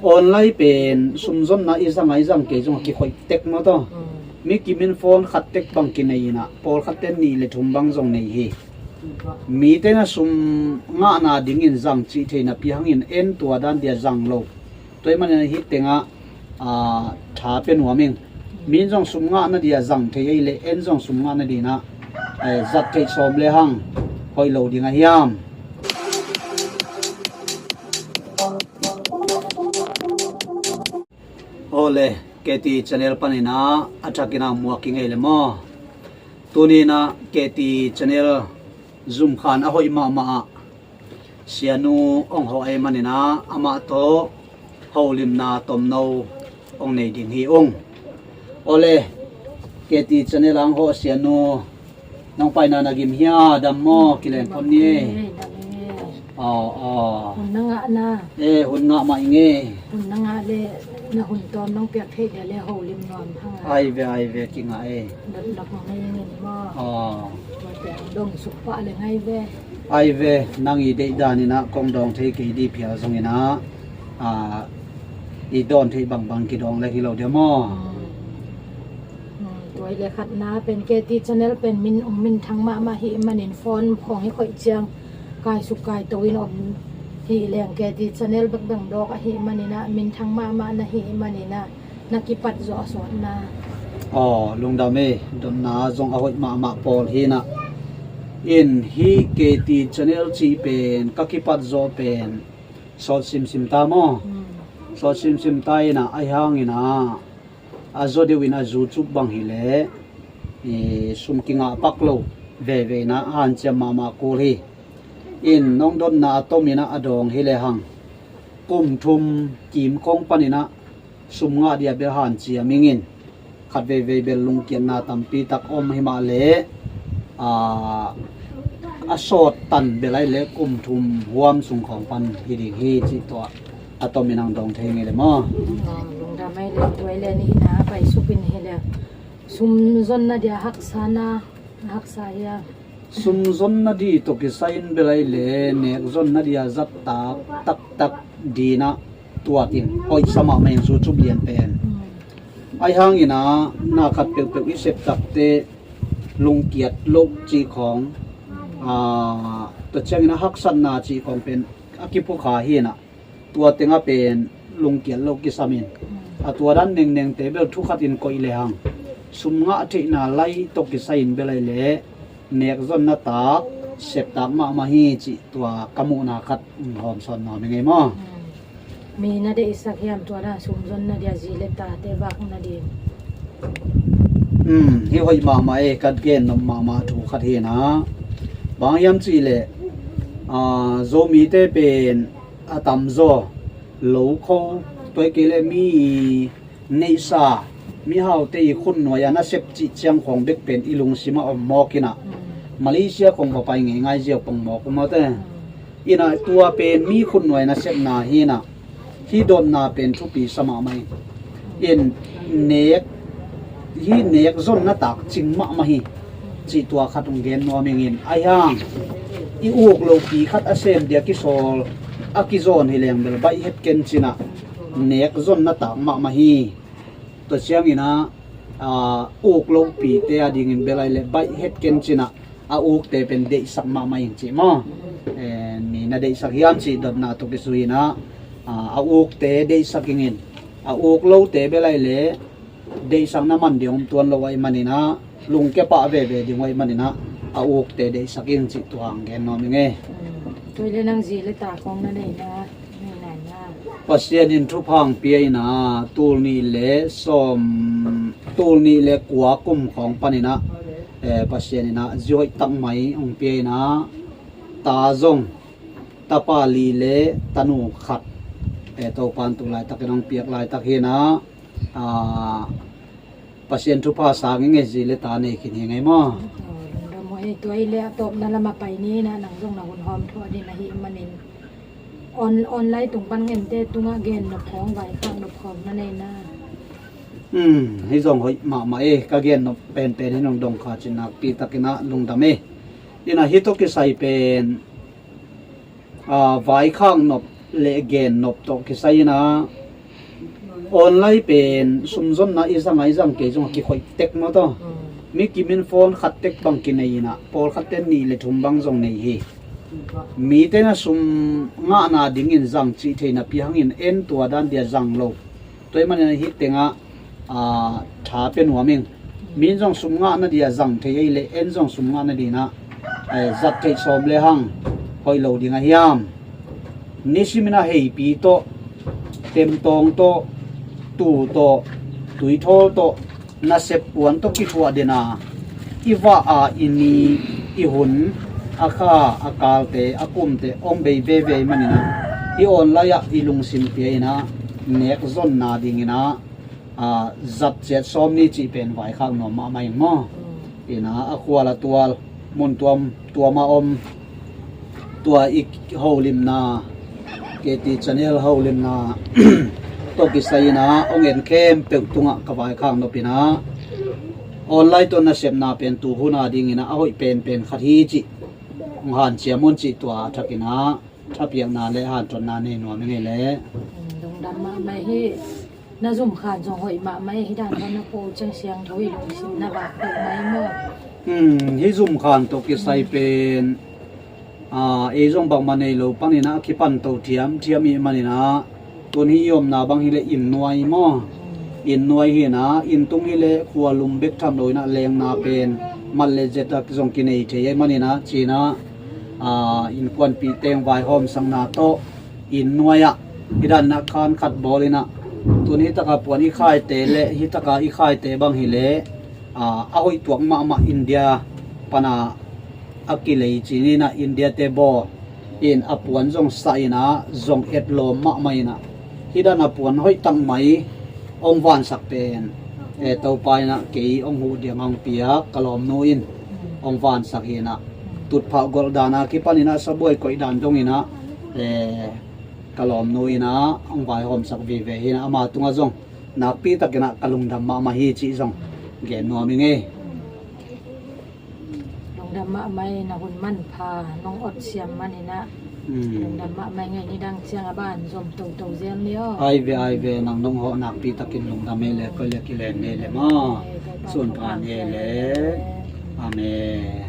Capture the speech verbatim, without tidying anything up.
Online pen sumzonna i zang a i zang kei zong a kikhoih tek maw taw. Mi kimin phone khat tek bang kinei inah pawlkhat ten nih le thum bang zong nei hi. Mite na sum ngahna dingin zang cih thei napi hangin en tua dan dia zang lo. Tua ahih manin hih tengah, aa, tha pia nuam ing. Min zong sum ngahna dia zang thei ei le en zong sum ngahna dinah, eh, zat theih sawm le hang hoih lo ding a hiam? Awle, K T channel paninah a thakinah muak i ngei le maw? Tuninah K T channel zumkhan a hoih mahmah ah sianu hong hawh ei maninah amah tawh holimna tomno hong nei ding hi ung. Awle, K T channel ang hawh sianu, nong paina na gim hia, dam maw, kileng khon ni ei. Aw, aw. Hun na ngah na. Eh, hun ngah mah i ngei. Hun na ngah le na hun tawm nong piak theih dia le holim nuam hang a. Ai ve, ai ve, kingah ei. Dot lak mah ngei ngei ni maw. Aw. Tua te ang dong suk pah le ngai ve. Ai ve, nang i deih daninah kong dawng thei kei dih phial zonginah, ah, i dawn theih bangbang kidawng leng hi lo dia maw? Tua hi le khatna pen K T channel pen min ong minthang mahmah hi manin phone khong hi khoih ciang kaisuk kaito in om hi leng K T channel bekbeng dawk ahi maninah minthang mahmah na hi maninah na kipat zawh a sawtna. Aw, lungdam ei, dotna zong a hoih mahmah pawl hinah. In hih K T channel cih pen ka kipat zawh pen sawt simsim ta maw? Sawt simsim ta inah ahi hanginah a zaw deuh in a YouTube bang hileh i sum kingah pak lo veve inah hanciam mahmah kul hi. In nong dotna a tominah a dawng hi lehang kum thum kim kong paninah sum ngah dia bel hanciam ingin khat veivei bel lungkiatna tampi tak om himah leh, aa, a sawt tan bel ai leh kum thum huam sung khawng pan hi ding hi cih tua a tomin ang dawng thei ngei le maw? Lungdam ai le tuai le nihna pai sukin hi le sum zonna dia haksa na haksa hia? Sum zonna di tawh kisai in bel ai le nek zonna dia zat tak taktak dinah tuat in hoihsa mahmah in YouTube lian pen. Ai hanginah na khat peuhpeuh i sep takte lungkiat loh cih khawng, aa, tua cianginah haksatna cih khawng pen a kiphukha hinah tua tengah pen lungkiat loh kisam in a tua dan nengnengte bel thukhat in koih lehang sum ngah theihna lai tawh kisai in bel ai leh nek zonna tak sep tak mahmah hi cih tua ka muhna khat hawm sawn nuam i ngei maw? Mi na deihsak hiam tua na sum zonna dia zi le tate vak na din. Hi hoih mahmah e, ka gen nop mahmah thu khat hinah bang hiam cih leh, aa, Zomite pen a tamzaw lo kho tuai kei le mi neihsa mihaute i khutnuai a nasep cih ciang khawng bek pen i lungsimah om mawk inah Malaysia khawng va pai ngeingai ziau pong mawk um awte. Inah tua pen mi khutnuai nasepna hinah hih dotna pen thupi sa mahmah in. In nek hih nek zonna tak cing mahmah hi cih tua khat hong gen nuam ingin ai hang i uk lopi khat a sem dia kisawl a kizawn hi leng bel baih het ken cinah nek zonna tak mahmah hi. Tua cianginah, aa, uk lopite a dingin bel ai le baih het ken cinah a ukte pen deihsak mahmah in cih maw? Eh, mi na deihsak hiam cih dotna tuk i zui inah, aa, a ukte deihsak ingin a uk lote bel ai le deihsak na man ding om tuan lo ahi maninah lungkia pah veve ding ahi maninah a ukte deihsak in cih tua ang gen nuam i ngei. Tua le nang zi le ta khawng na neihna Pasian in thupha hong pia inah tul nih le sawm, tul nih le kua kum khawng paninah, eh, Pasian inah zi hoih tak mai hong pia inah ta zong tapa li le tanu khat, eh, Topan tu laitakin hong piak laitak hinah, ah, Pasian thupha sangin ngei zi le ta nei khin hi ngei maw? Aw, lungdam maw ei, tua i le a tawpna lam a pai ni na nang zong na hun hawm thuah ding ahi manin on, online tung pan ngente tungah gen nop khawng vaikhak nop khawng na nei na. Hmm, hi zong hoih mahmah ei, ka gen nop penpen hi nong dong kha cin nakpi takinah lungdam ei. Inah hi tawh kisai pen, aa, vaikhak nop le gen nop tawh kisai inah online pen sumzonna i zang a i zang kei zong a kikhoih tek maw taw. Mi kimin phone khat tek bang kinei inah pawlkhat ten nih le thum bang zong nei hi. Mite na sum ngahna dingin zang cih theihna pi hangin en tua dan dia zang lo. Tua ahih manin hih tengah tha pia nuam ing. Min zong sum ngahna dia zang thei ei le en zong sum ngahna dinah zat theih sawm le hang hoih lo ding a hiam? Nisimin a heipi tawh, temtawng tawh, tuu tawh, tuithawl tawh, nasep puan tawh kikhuah dena i vah a i ni, i hun, a kha, a kalte, a kumte hong bei veve ahih maninah hih online ah i lungsim pia inah nek zonna dinginah zat ciat sawm ni cih pen vaikhak nuam mahmah in maw? Inah a khual a tual mun tuam tuama om tua i holimna K T channel holimna tawh kisai inah hong en khempeuh tungah ka vaikhak nop inah online tawh nasepna pen tuhuna dinginah a hoih penpen khat hi cih hong hanciam un cih tua a thakinah thapiakna le hanthotna nei nuam ing ei le. Lungdam mahmah hi. Na zumkhan zong hoih mahmah hi. Hih dan khan na pho ciang siangtho i lungsim na vak peuh mai maw? Hih zumkhan tawh kisai pen ei zong bangmah nei lo paninah a kipan to thiamthiam ih maninah tun hih i omna bang hileh inn nuai maw? Inn nuai hinah inn tung hileh khualum bek tham lo inah lengna pen mat le zet a zong kinei thei ahih maninah cinah innkuanpih teng vaihawmsakna tawh inn nuai-ah hih daninah khan khat bawl inah tun hih taka puan i khaite le hih taka i khaite bang hileh a hoih tuak mahmah India pana a kilei cininah India te bawl in a puan zong sah inah zong etlawm mahmah inah hih dana puan hoih tak mai hong vansak pen Topa inah kei hong huh diam hong piak ka lawmnu in hong vansak hinah tutphah golh dana kipaninah sabuai koih dan donginah ka lawmnu inah hong vaihawmsak vive hinah ama tungah zong nakpi takinah ka lungdam mahmah hi cih zong gen nuam ing ei. Lungdam mahmah ei. Na hun manpha nong otsiam maninah lungdam mahmah ei. Ngai nidang ciang a ban zom toto zel ni aw. Ai ve ai ve nang nong hawh nakpi takin lungdam ei le koi le kilen ni le maw? Sunpha ni ei le. Amen.